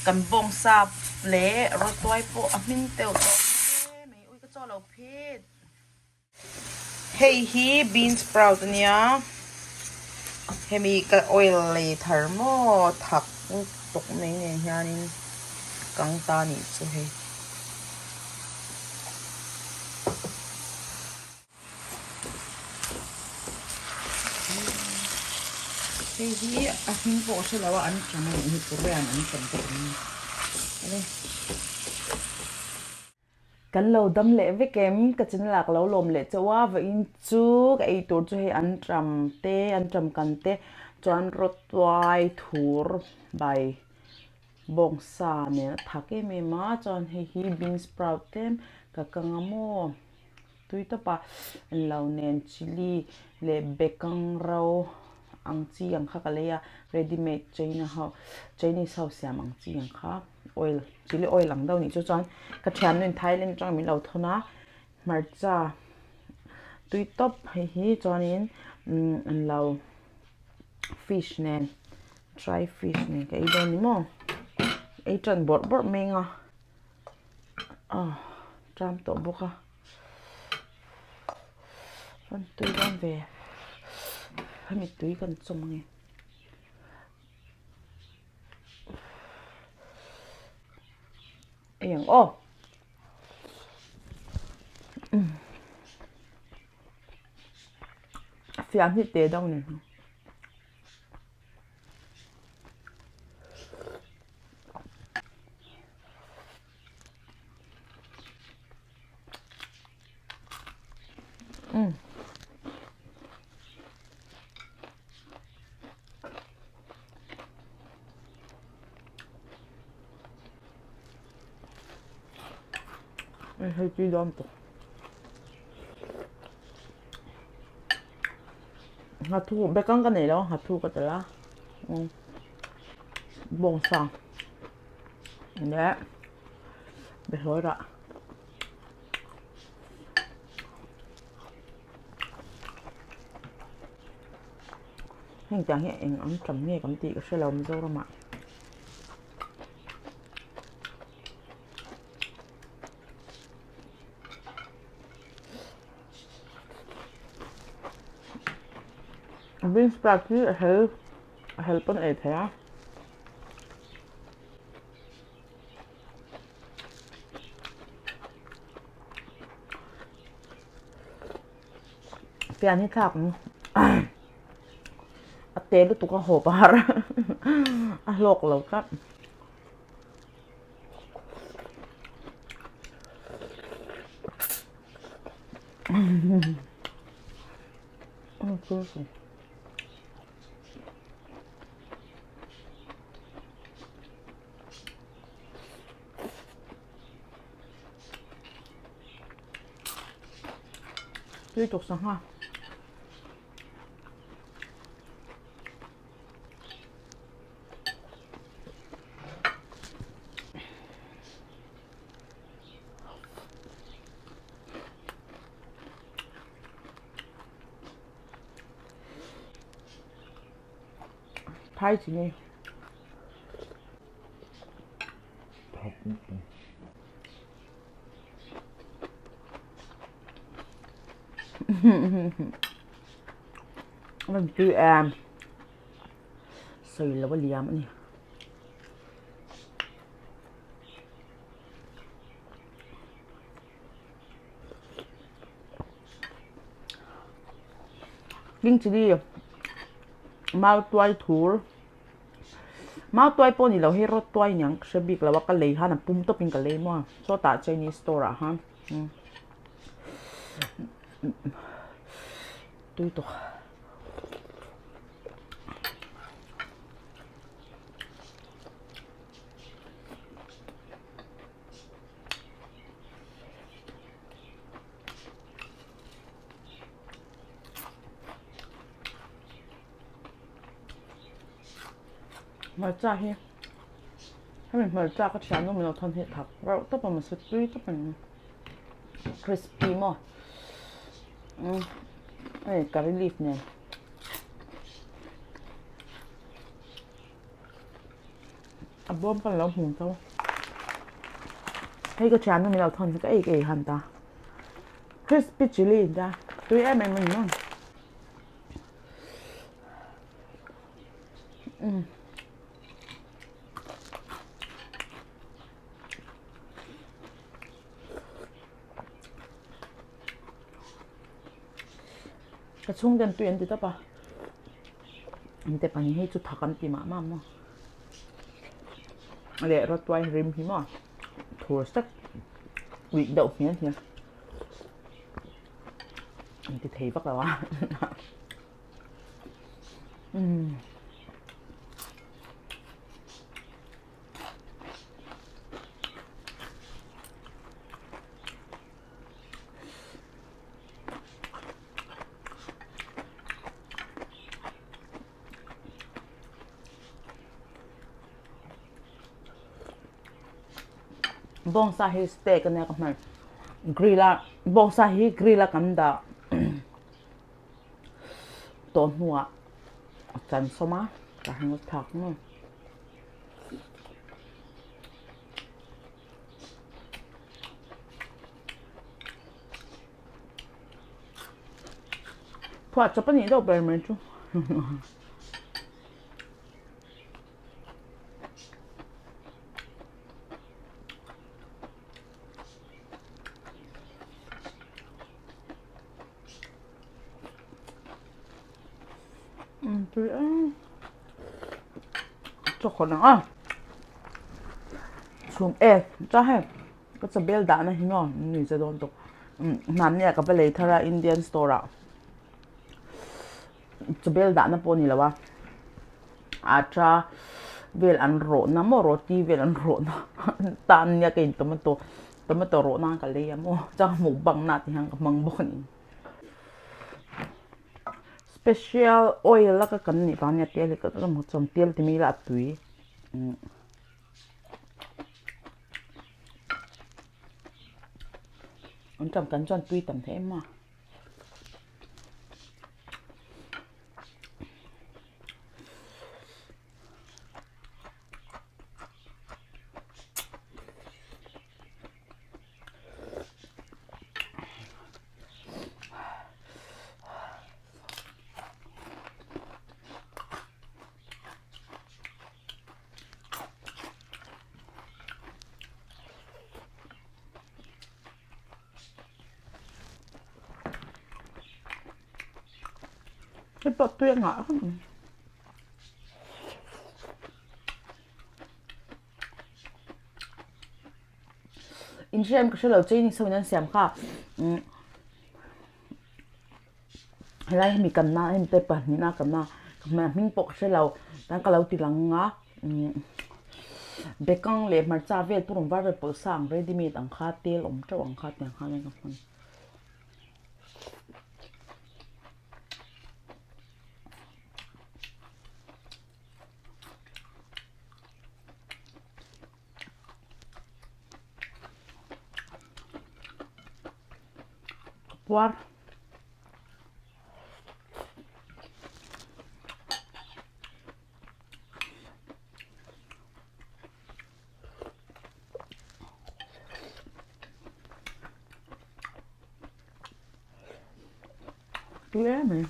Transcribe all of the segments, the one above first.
Kan bawngsa leh rawtuai pawh a hmin teuh tawh hle mai. Ui ka chaw lo phit. Hei hi bean sprout a nia. Hemi ka oil lei thar maw thak tawk mai nen hianin kang ta nih chu hei. Hei hi a hming pawh hre lo a an ṭang a nih hi Korean an ṭang te ang a ni. Kan lo dam leh vek em? Ka chin lak lo lawm leh chauh a, vawiin chu ka ei tur chu hei an ṭam te an ṭam kan te chuan rawtuai thur bai bawngsa nen a thak em em a chuan hei hi bean sprout te ka kang a maw. Tui tawp a, lo nen chilli leh bekang ro ang chi ang kha ka lei a, ready made china ho chinese ho siam ang chi ang kha oil chilli oil ang deuh a nih chu chuan ka thiannu in Thailand atang min lo thawn a hmarcha tui tawp hei hi chuanin umm lo fish nen dry fish nen ka ei dawn ni maw ei tan bawrh bawrh mai ang a. Ah ṭam tawh bawk a rawn tui dawn ve hemi tui kan chawm ange ei ang aw fiah hnih teh deuh a ni. Hei tui dawn tawh. Nghathu bekang ka nei lo a nghathu ka telh a bawngsa leh behlawi rah. Heng tiang hi eng ang tam nge kan tih ka hre lo Mizoram ah. Bean sprout hi a hel a hel pawn a ei thei a. Fian hi thlak ang a te lutuk a haw par a hlawk lo tlat. Tui tuk sangha. Thai chi ni. Rawn tui em. Sawi lo a liam a ni. King chilli mau tuai thur mau tuai pawh ni lo hei rawt tuai niang ka hre bik lo a ka lei khan a pum tawp in ka lei maw sawtah chinese store ah khan tui tawk. Hmarcha hi hemi hmarcha ka thian awm lo thawn hi thak reuh tawp a mahse tui tawp a ni crispy maw umm hei curry leaf nen. A bawm ka lo hmu tho. Hei ka thiannu min lo thawn hi ka ei ka ei han ta. Crispy chilli ta tui em em a ni maw. Umm. Ka chhung ten tui an ti tawp a. An te pahnih hei chu thak an ti mah mah maw. Leh rawtuai rim hi maw thur sek uih deuh hmel hmel an ti thei vak lo a. Umm. Bawngsa hi steak ania ka hman grill a bawngsa hi grill a kan dah tawh hnuah a chan sawm a tah hian ka thlak maw. Phuah chawp a nih deuh ber mai chu. Tui em. Chaw khawrh ang a. Chhum e cha hei ka chawbel dahna hi maw ni che dawn tawp hnamni ah ka va lei thar a Indian store ah chawbel dahna pawh a ni lo a atta vel an rawhna maw roti vel an rawhna tan nia ka in tomato tomato rawh nan ka lei a maw chuan mukbang na te hian ka hmang bawk a ni. Special oil a ka kan nih vang nia tel hi ka chuan tel ti mai ila a tui. An tam kan chuan tui tam thei em a. Hei pawh tui a ngah hlawm mai. Inhriat ka hrelo Chinese ho in an siam kha umm helai hemi kanna hemi te pahnihna kanna hming pawh ka hrelo tan ka lo ti lang a umm bekang leh hmarcha vel purun var vel pawlh sa ang ready made ang kha tel awm teuh ang kha tiang khan ka hman. Puar. Tui em mai.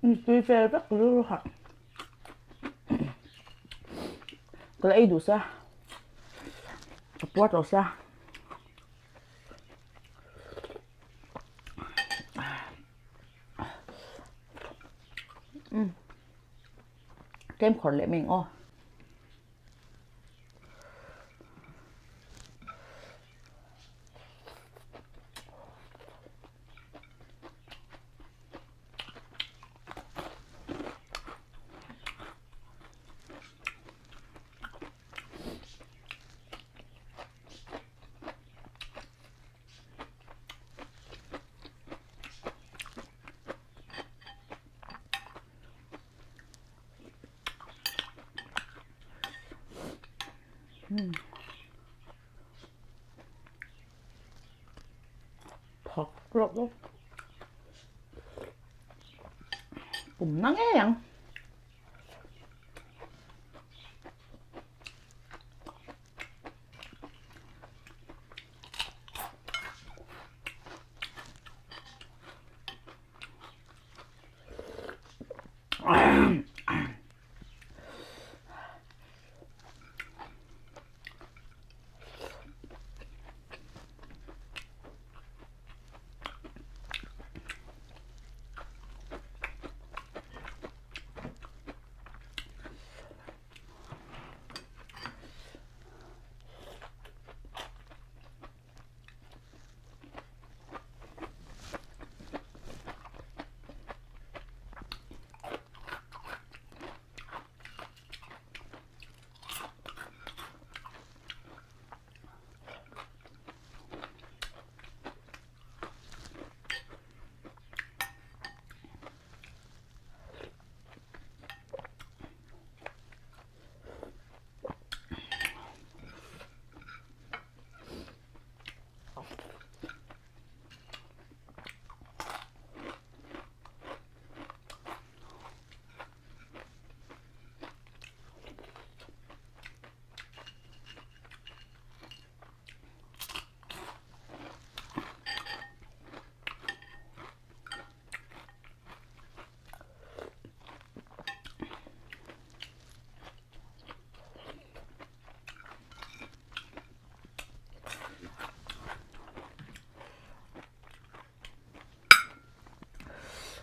Tui fel vek rilru hah. Ka la ei duh sia. Ka puar tawh sia. Tlem khawrh leh mai ang aw. Thawk rawh bawk. Pum na ngei ang.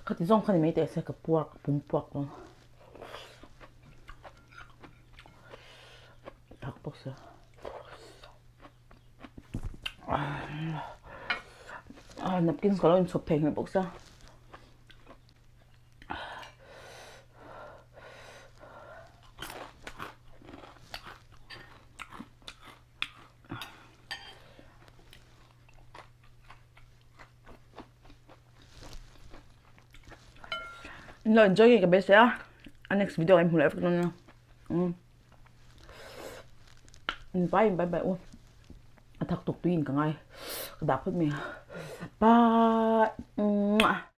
Khati zawng kha ni mai teh se ka puak ka pum puak dawn thak bawk sia napkins ka lo inchhawp thei nghal bawk sia. Lo enjoy ngei ka beisei a a next video ah in hmu leh vek dawn nia umm bye bye bye u a thak tuk tui in ka ngai ka dah phawt mai a bye.